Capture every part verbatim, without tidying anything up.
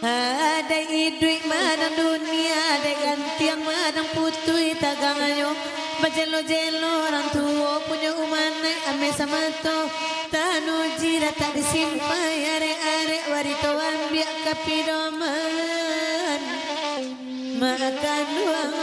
Adaik iduik madang dunia, adaik gantiang madang putuih tagangnyo. Bajelo-jelo urang tuo punyo umanaik, ameh samato tanuji datak disimpai, arek-arek warito ambiak ka pidoman makan duang.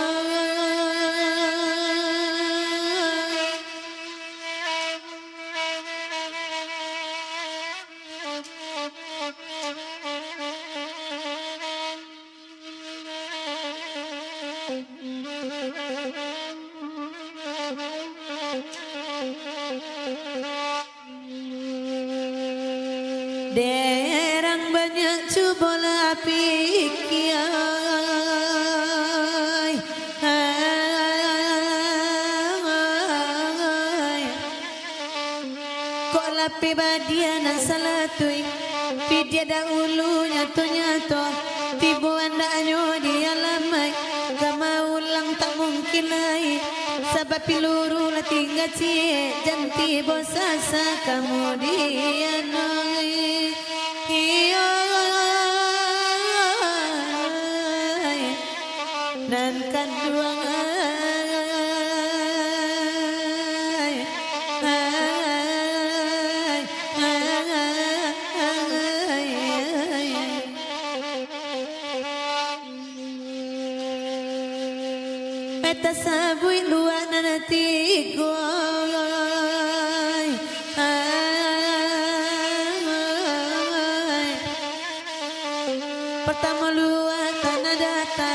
Dek urang banyak cubolah pikia. Kok lapeh badia nan salah tu, pidia dahulu nyato-nyato, tibo andaknyo di alamaik, ka maulang tak mungkin lai, sabab piluru lah tingga ciek, jan tibo sasak kamudian, oi. Iyo, nan kanduang ai, ai, ai, ai, ai. Tasabuik luak nan tigo, ai, ai. Partamo luak Tanah Data,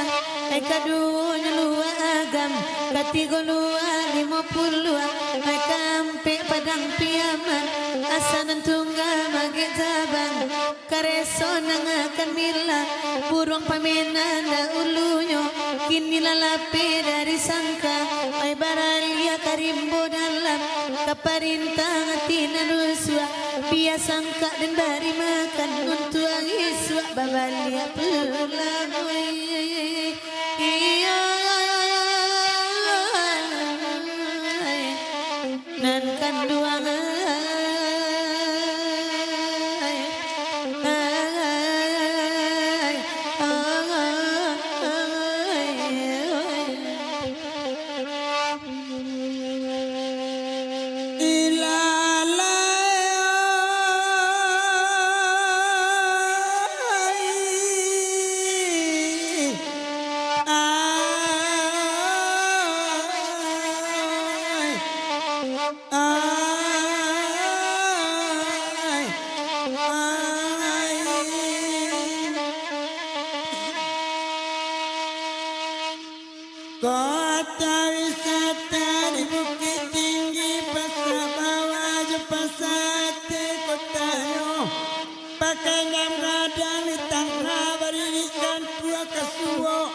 ai, kaduonyo luak Agam, katigo luak Limo Puluah, ai, kaampek Padang Piaman, asa nan tungga Magek Jabang, kareso nan akan mila, buruang pamenan dahulunyo, kini lah lapeh dari sangka, ai, baraliah ka rimbo dalam, ka parintah ati nan rusuah, bia sangkak den bari makan, untuang isuak babaliak pulang, oi. Iyo, nan kanduang ai, ai, ai, ai. Ilalai, ai, ai, ai. Kota wisata di Bukittinggi, Pasa Bawah jo Pasa Ateh kotanyo. Pakai gadang di tangah, baririkan tuah kasuo.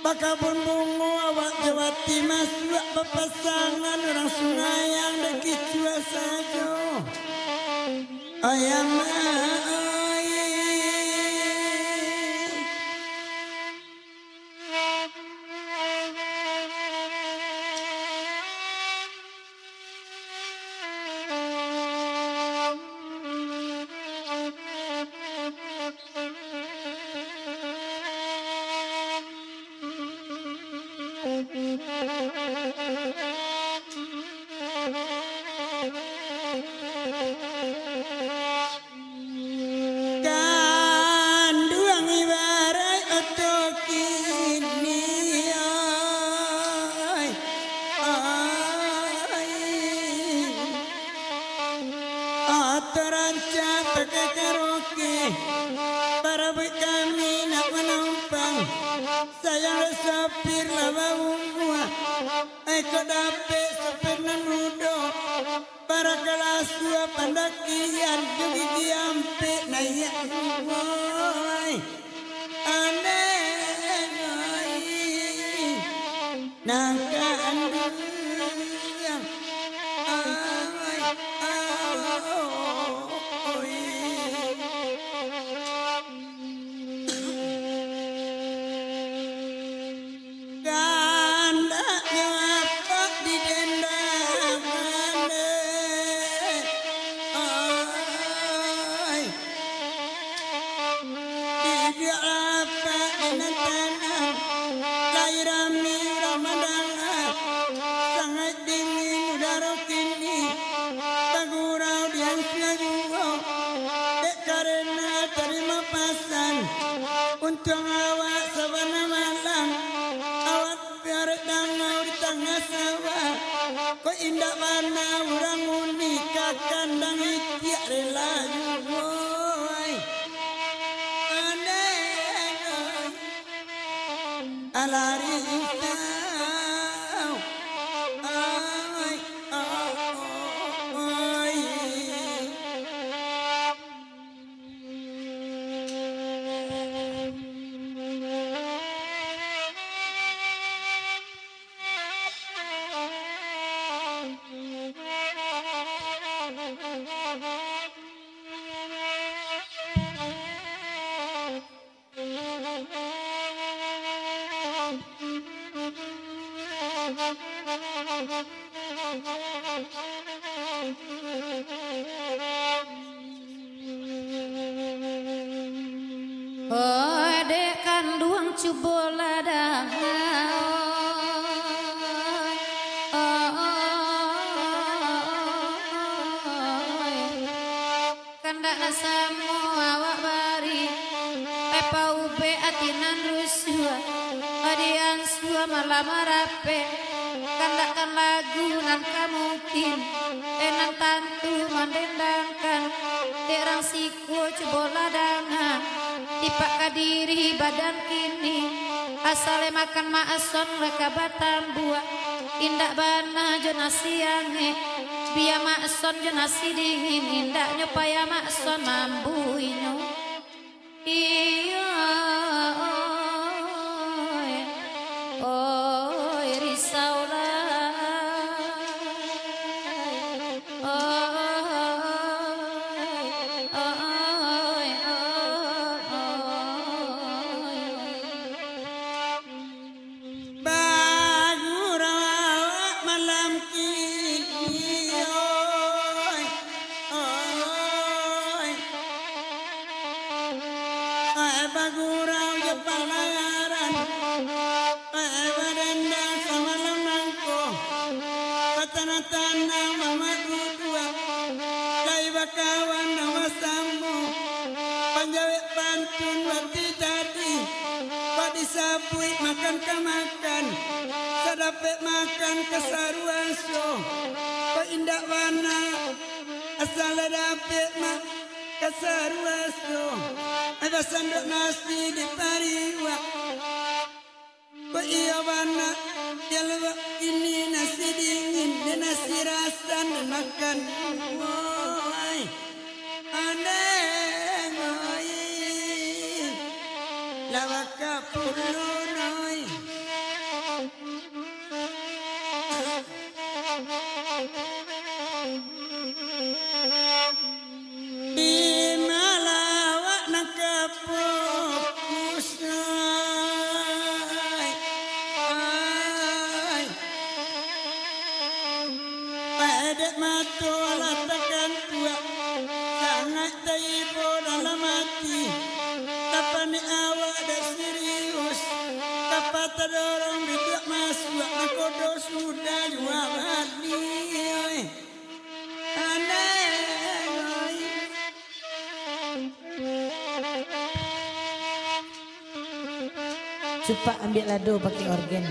Bakabun bungo awak jo ati masuak, bapasangan urang sungayang dek kicua sajo. Ai amak ai. Kami nak manumpang, sayang sopir lah baumua. Ai kok dapek sopir nan mudo, barakalah sua pandakian, jo gigi ampek naiak, woi. Aneh, woi. Nangka anduang. Ai, ai, oi. Kandaknyo apak di dendang ande. Ai. Didiak apak di nan tanang, lai rami urang mandanga. Sangaik dingin udaro kini, bagurau di ansua juo. Dek karena tarimo pasan, untuang awak sabana malam, awak Biarik dangau di tangah sawah, kok indak bana urang muni ka kandang itiak rela juo, ai. Aneh, ai. Alari isau, ai, ai. Oh, dek kanduang cubo lah danga. Kandak nan samo awak bari, ai paubek ati nan rusuah, adi ansua malam marapek, kandakkan lagu nan ka mungkin, eh, nan tantu mandendangkan. Dek rang siko cubolah danga, tipak ka diri badan kini, asal makan makson lah ka batambuak, indak bana jo nasi angek, bia makson jo nasi dingin, indaknyo payah makson mambuinyo. Iyo, oi, oi, risaulah. Oi, oi, oi, oi. Bagurau awak malam kini, oi, oi. Ai bagurau jo palayaran, ai badendang samalam nangko, batanah-tanah mamak duduak, lai bakawan nan basamo, panjawek pantun wati tadi, kok disabuik makan ka makan, sadapek makan ka saruaso, kok indak bana, asal dapek ma-, ka saruaso, ai basandok nasi di pariuak. Kok iyo bana, jalua ini nasi dingin, dek nasi rasan dimakan. Woi, aneh, woi. Lawak ka pulu, noi. Di malawak nan ka pupusuai. Ai. Pedek mato lah takantuak, sangaik taibo dalam ati. Tapanik awak dek sirius, tapa tadorong biduak masuak, mangko do sudah jua bali. Oi. Cupak ambiak lado pakai orgen.